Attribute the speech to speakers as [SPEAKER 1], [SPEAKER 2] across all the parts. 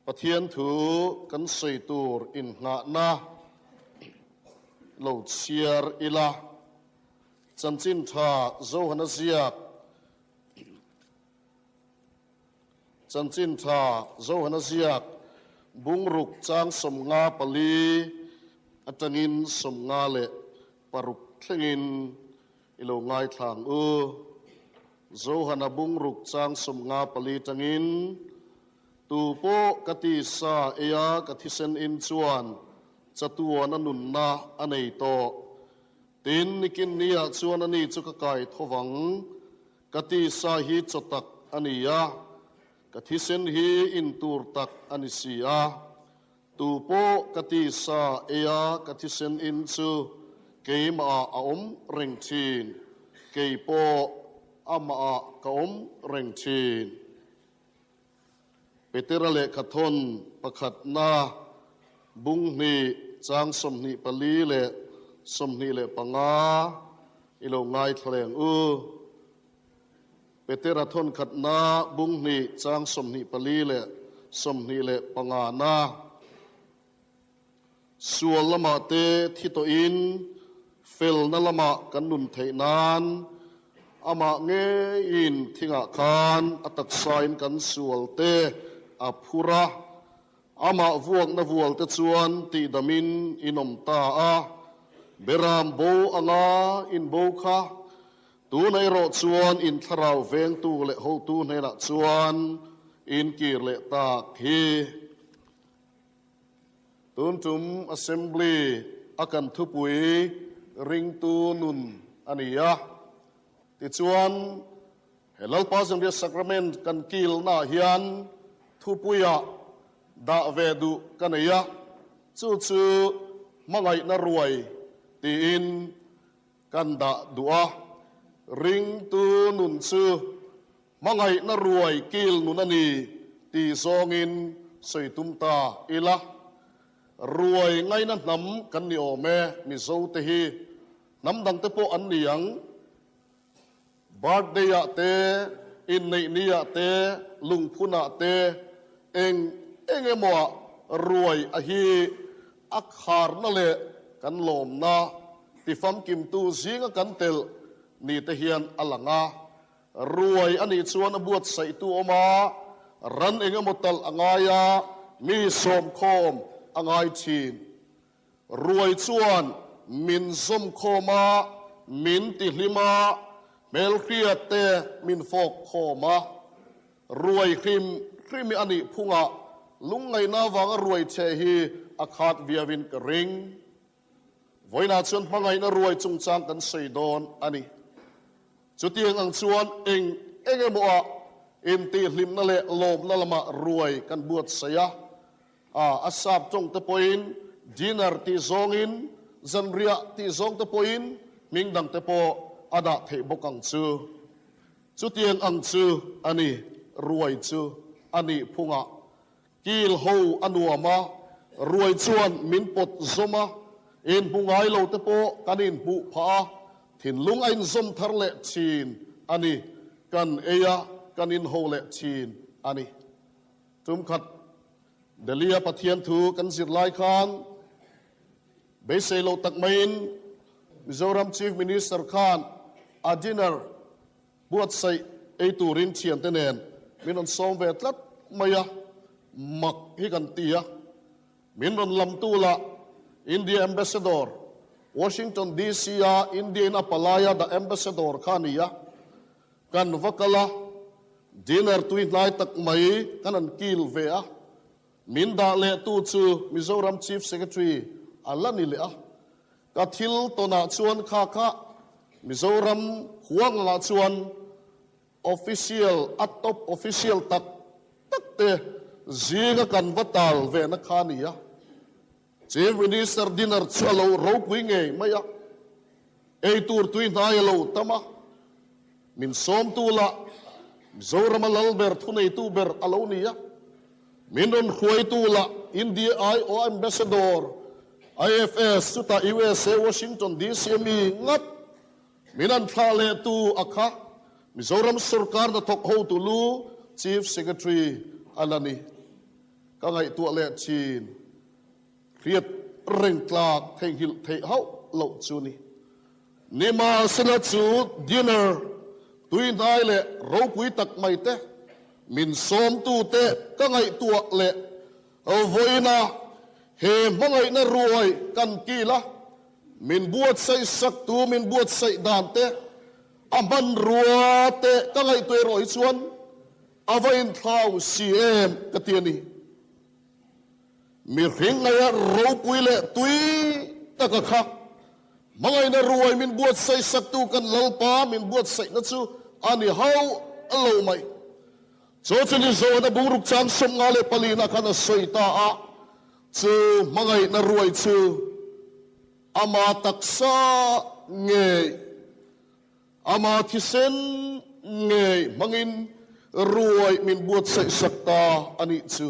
[SPEAKER 1] Pathian thu kan sawi tur innghahna lo chhiar ila. Chanchin tha Johana ziak Chanchin tha Johana ziak bungruk chang 54 atangin 56 thlengin i lo ngaithla ang u. Johana bungruk chang 54 tangin Tu pawh ka tisa eia ka thisen in chuan chatuan a nunna a nei tawh. Tin, nikin niah chuan ani chu ka kai tho vang. Ka tisa hi chaw tak a ni a, ka thisen hi in tur tak a ni si a. Tu pawh ka tisa eia ka thisen in chu keimahah a awm reng thin, kei pawh amahah ka awm reng thin. Petera lehkhathawn pakhatna bung hnih chang 24 leh 25 i lo ngaithla leng u. Petera thawn khatna bung hnih chang 24 leh 25 na. Sual lamah te thi tawhin felna lamah kan nun theih nan amah ngeiin thingah khan a taksain kan sual te a phur a, amah vuakna vual te chuan tihdamin in awm ta a, beram bo anga in bo kha tuna erawh chuan in thlarau vengtu leh hotu hnenah chuan in kir leh tak hi. Tun tum Assembly a kan thupui ringtu nun a ni a. Tichuan, he Lalpa Zanriah Sacrament kan kilnaah hian thupuiah dah ve duh ka nei a, chu chu hmangaihna ruai tiin kan dah duh a. Ringtu nun chu Hmangaihna ruai kil nun a ni tih zawngin sawi tum ta ila. Ruai ngaina hnam kan ni awm e, Mizo te hi hnam dang te pawh an ni ang. Birthday ah te, inneih ni ah te, lungphun ah te, eng eng emaw ah ruai a hi a kharna leh kan lawmna tifamkimtu zinga kan telh ni te hian a lang a. Ruai a nih chuan a buatsaihtu awm a, ran eng emaw talh a ngai a, mi sawmkhawm a ngai thin. Ruai chuan min zawmkhawm a, min tihlim a, hmelhriat te min fawk khawm a. Ruai hrim hrim hi a nih phungah lungngaihna avanga ruai che hi a khat viauin ka ring. Vawiinah chuan hmangaihna ruai chungchang kan sawi dawn a ni. Chutiang ang chuan eng eng emaw ah intihhlimna leh lawmna lamah ruai kan buatsaih a, a a sap tawng te pawhin dinner tih zawngin, zanriah tih zawng te pawhin hming dang te pawh a dah theih bawk ang chu. Chutiang ang chu a ni, ruai chu a nih phungah Kil ho a nuam a, ruai chuan min pawt zawm a, inhmu ngai lo te pawh kan inhmuh phah a, thinlung a inzawm thar leh thin a ni, kan ei a, kan inho leh thin a ni. Tumkhat Delhi-a Pathian thu kan zir lai khan beisei loh tak maiin Mizoram Chief Minister khan a dinner Buatsaih ei turin thiante nen min rawn sawm ve tlat mai a, mak hi kan ti a. Min rawn lamtu lah India Ambassador, Washington DC a India in a palaia dah Ambassador kha a ni a. Kan va kal a, dinner tui hnai tak mai kan han kil ve a. Min dah lehtu chu Mizoram Chief Secretary a la ni leh a. Ka thil tawnah chuan kha kha Mizoram huangah chuan official, a top official tak tak te zinga kan va tal vehna kha a ni a. Chief Minister dinner chu a lo ropui ngei mai a, ei tur tui hnai a lo tam a, min sawmtu lah Mizorama lal ber thuneitu ber a lo ni a. Min rawn hruaitu lah India IO Ambassador, IFS, chutah USA Washington DC mi ngat min an thlah lehtu a kha Mizoram sorkar hnathawk hotu lu Chief Secretary a la ni. Ka ngaihtuah leh thin. Hriat reng tlak theihnghilh theih hauh loh chu ni. Nimahsela chu dinner tui hnai leh ropui tak mai te, min sawmtute ka ngaihtuah leh vawiina he hmangaihna ruai kan kil a, min buatsaih saktu min buatsaih dan te, a hmanrua te ka ngaihtuah erawh hi chuan a va inthlau si em ka ti a ni. Mihring ngaia ropui leh tui taka kha hmangaihna ruai min buatsaih saktu kan Lalpa min buatsaihna chu a ni hauh lo mai. Chu chu ni Zohana bungruk chang 54 na khan a sawi ta a, chu hmangaihna ruai chu ama taksa ngei, ama thisen ngei hmangin ruai min buatsaih sak ta a nih chu.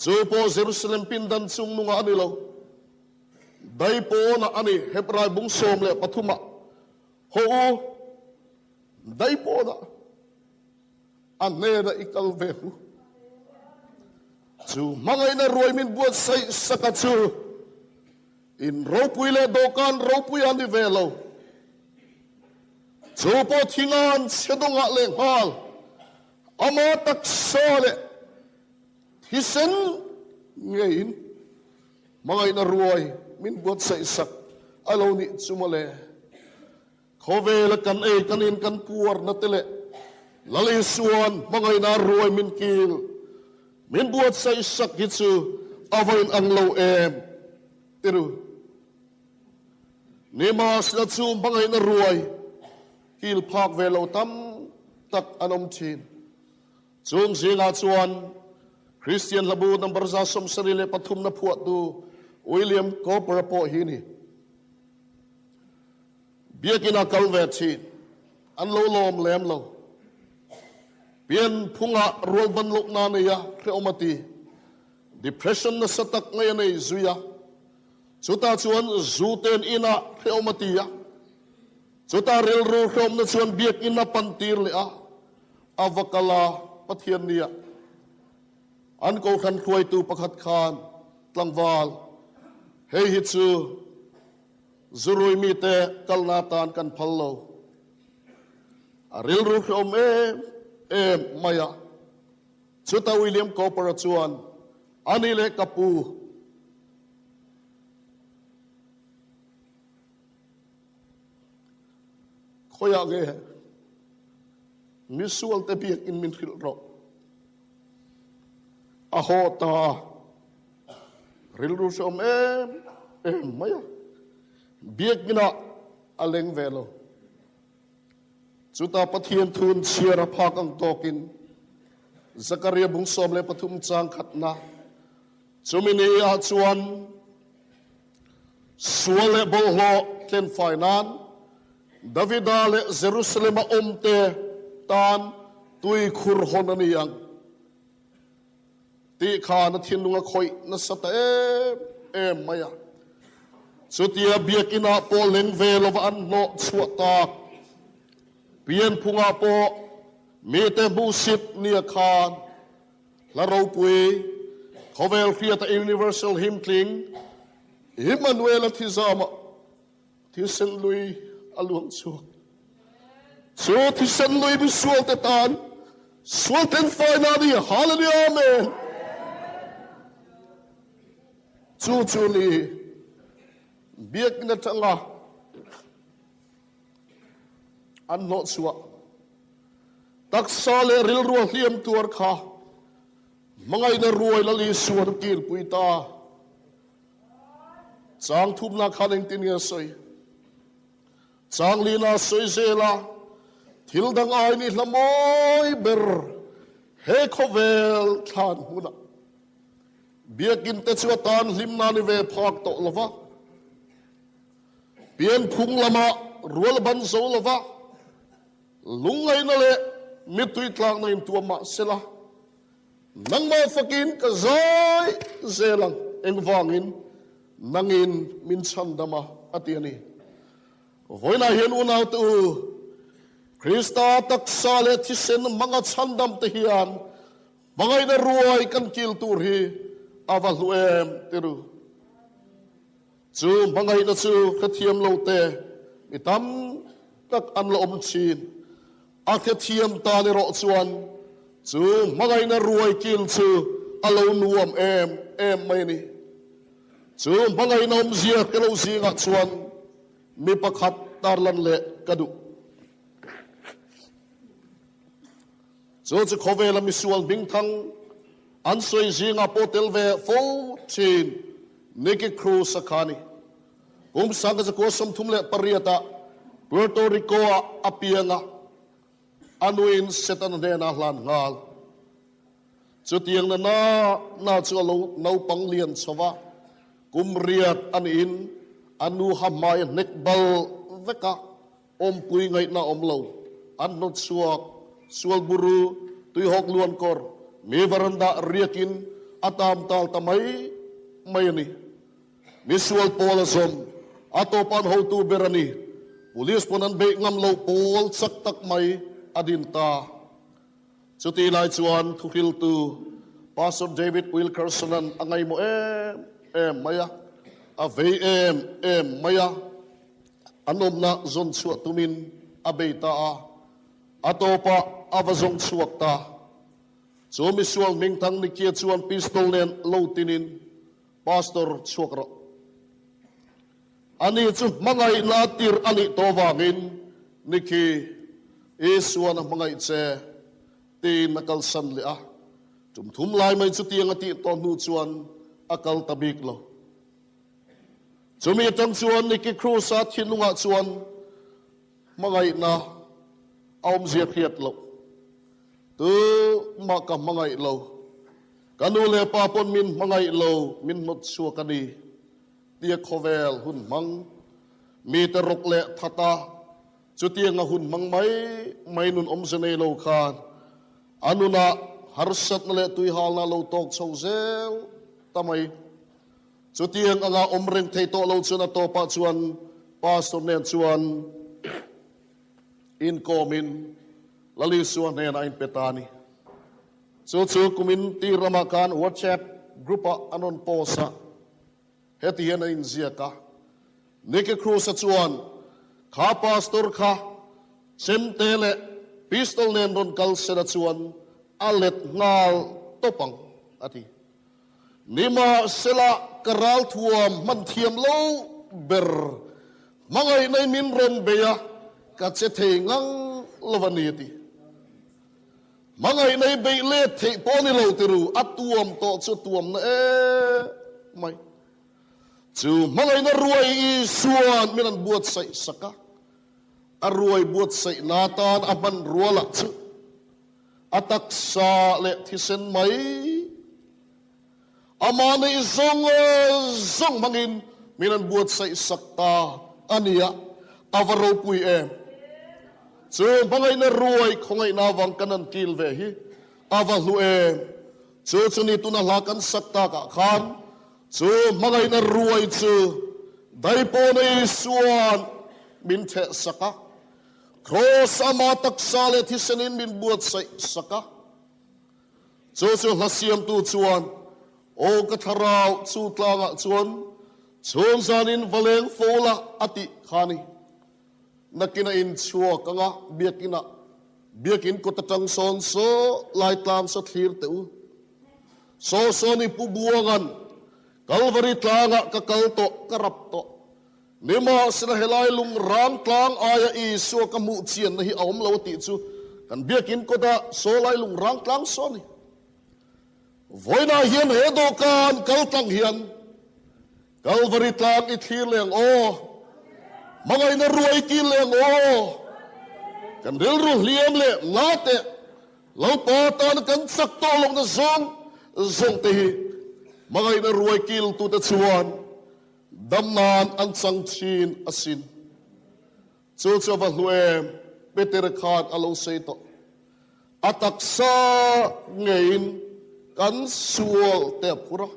[SPEAKER 1] Chu pawh Jerusalem pindan chung nungah a ni lo. Daipawnah a ni, Hebrai bung 13 ah haw u, daipawnah a hnenah i kal ve hmu. Chu hmangaihna ruai min buatsaih sak a chu in ropui leh dawhkan ropui a ni ve lo. Chu pawh thingan chhe dawngah leh nghal ama taksa leh thisen ngeiin hmangaihna ruai min buatsaih sak a lo nih chu mawle. Khawvela kan ei kan in kan puarna te leh Lal Isuan hmangaihna ruai min kil min buatsaih sak hi chu a va in ang lo em tiru. Nimahsela chu hmangaihna ruai kil phak ve lo tam tak an awm thin. Chung zingah chuan Kristian hlabu number 73 na phuahtu William Cowper-a pawh hi ni. Biakinn a kal ve thin. An lo lawm lem lo. Pian phungah rual ban loh na nei a hrehawm a ti. Depression nasa tak mai a nei zui a. Chutah chuan zu ten inah hrehawm a ti a. Chutah rilru hrehawmna chuan biakinn a pan tir leh a. A va kal a, Pathian nia. An kohhran hruaitu pakhat khan tlangval, Hei hi chu Zurui mite kalna atan kan phal lo. A rilru hrehawm em em mai a. Chutah William Cowper-a chuan, A ni leh ka pu. Khawiah nge misualte biakin min hrilh rawh. A haw ta a. Rilru hrehawm em em mai a, biakina a leng ve lo. Chutah Pathian thun chhiar a phak ang tawkin Zakaria bung 13 chang khatna chumi ni ah chuan sual leh bawlhhlawh tlenfai nan Davida leh Jerusalem-a awmte tan tuikhur hawn a ni ang. Tih khan a thinlung a khawih nasa ta em em mai a. Chutia biakinah pawh leng ve lova an hnawh chhuah tak pianphungah pawh mite hmuhsit nia khan hla ropui khawvel hriata Universal Hymn tling Immanuel-a thizamah Thisen lui a luang chhuak. Chu thisen lui misualte tan sual thenfaina a ni. Hallelujah Amen. Chu chu ni biakinn atanga an hnawh chhuah taksa leh rilru a hliam tuar kha hmangaihna ruai Lal Isuan a kilpui ta. Chang thumna khan engtin nge a sawi? Chang lina a sawi zel a, thil dang aiin i hla mawi ber he khawvel thlan hmunah biakinn te chu a tan hlimna ni ve phak tawh lo va, pianphung lamah rual ban zo lo va, lungngaihna leh mittui tlakna intuam mah sela, Nangmah fakin ka zai zel ang, engvangin nangin min chhandam a, a ti a ni. Vawiinah hian unaute u, Krista taksa leh thisen hmanga chhandam te hian Hmangaihna ruai kan kil tur hi a va hlu em tiru. Chu hmangaihna chu hrethiam lo te mi tam tak an la awm thin. A hrethiam tan erawh chuan chu hmangaihna ruai kil chu a lo nuam em em mai a ni. Chu hmangaihna awmzia hre lo zingah chuan mi pakhat tarlan leh ka duh. Chu chu khawvela misual hmingthang an sawi zingah pawh tel ve fo thin Nicky Cruz a kha a ni. Kum 1938 ah Puerto Rico ah a piang a, a nuin Setana hnenah a hlan nghal. Chutiang na na na chu a lo naupang lian chho va, kum riat a niin a nu ha hmai a hnek bal vek a, Awmpui ngaihna awm lo, an hnawt chhuak, sual buru, tuihawk luan kawr, mi varanda riakin a tam tal ta mai mai a ni. Mi sual pawl a zawm, a tawpan hotu ber a ni. Police pawn an beih ngam loh pawl chak tak mai a din ta. Chutih lai chuan thuhriltu Pastor David Wilkerson-a'n a ngaihmawh em em mai a, a vei em em mai a. An awmna zawn chhuah tumin a bei ta a, a tawpah a va zawng chhuak ta. Chu misual hmingthang Nikia chuan pistol nen lo tinin, Pastor, chhuak rawh. Ani chu hmangaihna tir a nih tawh vangin Niki, Isuan a hmangaih che, tiin a kalsan leh a. Tum thum lai mai chutiang a tih tawh hnu chuan a kal ta bik lo. Chumi atang chuan Nicky Cruz-a thinlungah chuan hmangaihna a awmzia hriat loh. Tu mah ka hmangaih lo. Ka nu leh pa pawn min hmangaih lo, min hnawt chhuak a ni tia khawvel hun hmang. Mite rawk leh thata chutianga hun hmang mai mai nun awmze nei lo khan a nunah harsatna leh tuihalna a lo tawk chho zel ta mai. Chutiang anga awm reng thei tawh lo chuan a tawpah chuan Pastor nen chuan inkawmin Lal Isua hnenah a inpe ta a ni. Chu chu kumin tir ramah khan WhatsApp group-ah an rawn post a, heti hian a inziak a, Nicky Cruz-a chuan kha Pastor kha chemte leh pistol nen rawn kal sela chuan a let nghal tawp ang, a ti. Nimahsela, ka ralthuam hman thiam lo ber hmangaihna i min rawn bei a, ka che thei ngang lo a ni a ti. Hmangaihna i beih let theih pawh ni lo tiru, a tuam tawh chu tuamna em mai. Chu hmangaihna ruai Isua'n min an buatsaih sak a, a ruai buatsaihna atan a hman rualah chu A taksa leh thisen mai amah neih zawng zawng hmangin min an buatsaih sak ta a nia, a va ropui em! Chu hmangaihna ruai khawngaihna avang kan han kil ve hi a va hlu em! Chu chu ni tuna hla kan sak takah khan chu hmangaihna ruai chu daipawna Isua'n min theh sak a, Kraws ama taksa leh thisenin min buatsaih sak a. Chu chu hla siamtu chuan, Aw ka thlarau chu tlangah chuan chhung zanin va leng fo la a tih kha a ni. Nakin a inchhuak anga biakinah biakin kawt atang sawn saw lai tlang saw thlir teh u. Saw sawn i pu buangan Kalvari tlangah ka kal tawh ka rap tawh. Nimahsela helai lung rang tlang aia Isua ka hmuh chianna hi a awm lo a tih chu kan biakin kawtah saw lai lung rang tlang saw a ni. Vawiinah hian he dawhkan kal tlang hian Kalvari tlang i thlir leh ang aw, hmangaihna ruai kil leh ang aw, kan rilru hliam leh nga teh Lalpa tana kan chak tawh lohna zawng zawng te hi hmangaihna ruai kiltute chuan Dam nan an chang thin asin. Chu chu a va hlu em? Peter khan a lo sawi tawh. A taksa ngeiin kan sual te a phur a,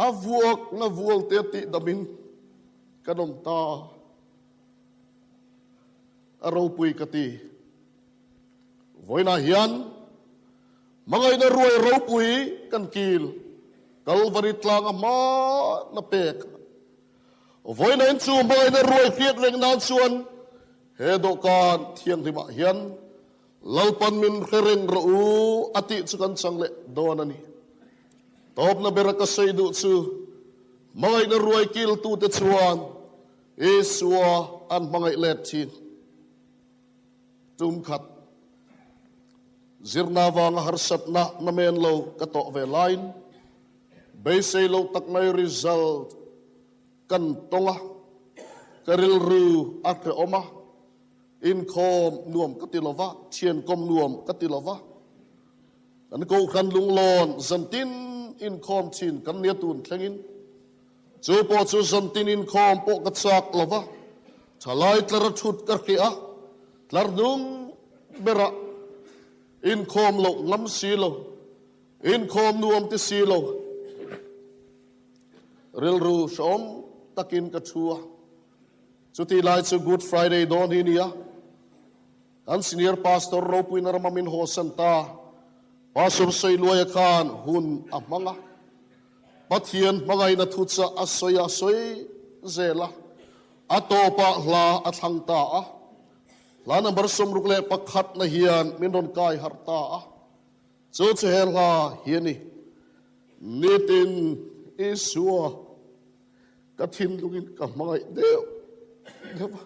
[SPEAKER 1] a vuakna vual te a tih damin kan awm ta. A ropui ka ti. Vawiinah hian. Hmangaihna ruai ropui kan kil Kalvari tlanga hma na pek a. Vawiina in chu hmangaihna ruai hriat reng nan chuan he dawhkan thianghlimah hian Lalpan min hre reng rawh u a tih chu kan chang leh dawn a ni. Tawpna bera ka sawi duh chu hmangaihna ruai kiltute chuan Isua an hmangaih let thin. Tum khat zirna vanga harsatna namen lo ka tawh ve laiin beisei lo tak mai result kan tawng a, ka rilru a hrehawm a, inkhawm nuam ka ti lo va, thiankawm nuam ka ti lo va. Kan kohhran lunglawn zantin inkhawm thin kan nia tun thlengin Chu pawh chu zantin inkhawm pawh ka chak lo va, thalai tlar a thut ka hrih a, tlar hnung berah inkhawm loh ngam si lo, inkhawm nuam ti si lo, rilru hrehawm takin ka thu a. Chutih lai chu Good Friday dawn hi nia, kan Senior Pastor ropuina rama min hawsan ta, Pastor Sawiluaia khan hun a hmang a. Pathian hmangaihna thuchah a sawi a sawi zel a, a tawpah hla a thlang ta a. Hla number 61 na hian min rawn kai harh ta a. Chu chu he hla hi a ni, Nitin Isua ka thinlungin ka hmangaih deuh deuh a.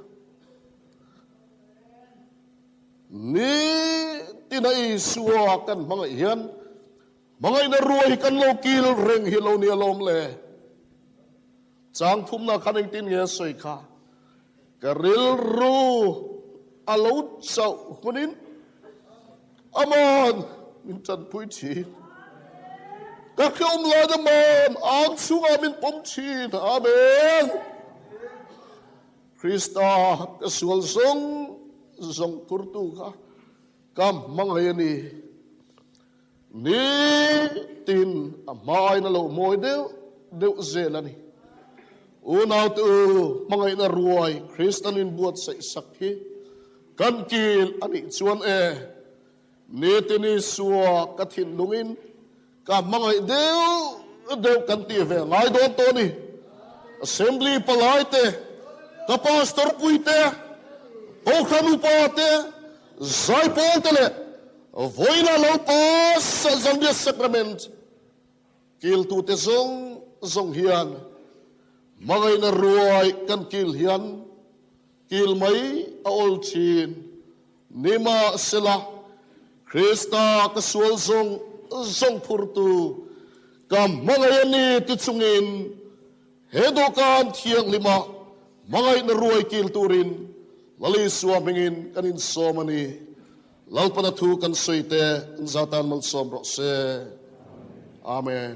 [SPEAKER 1] Nitin a Isua kan hmangaih hian Hmangaihna ruai hi kan lo kil reng hi lo nia lawm le. Chang thumna khan engtin nge a sawi kha? Ka rilru a lo chauh hunin Aman min tanpui thin. Ka hrehawm lain Aman ang chungah min pawm thin. Amen. Krista ka sual zawng zawng phurtu kha ka hmangaih a ni. Nitin a hmain a lo mawi deuh deuh zel a ni. Unaute u, hmangaihna ruai Kristian inbuatsaih sak hi kan kil a nih chuan e, nitin Isua ka thinlungin ka hmangaih deuh deuh kan tih ve ngai dawn tawh a ni. Assembly palai te, ka pastor pui te, Kohhran upa te, Zaipawl te leh Vawiina lo pass Zambia Sacrament kiltute zawng zawng hian hmangaihna ruai kan kil hian kil mai a awl thin. Nimahsela, Krista ka sual zawng zawng phurtu ka hmangaih a ni ti chungin He dawhkan thianghlima hmangaihna ruai kil turin Lal Isua hmingin kan insawm a ni. Lalpana thu kan sawi te an zatan malsawm rawh se. Amen.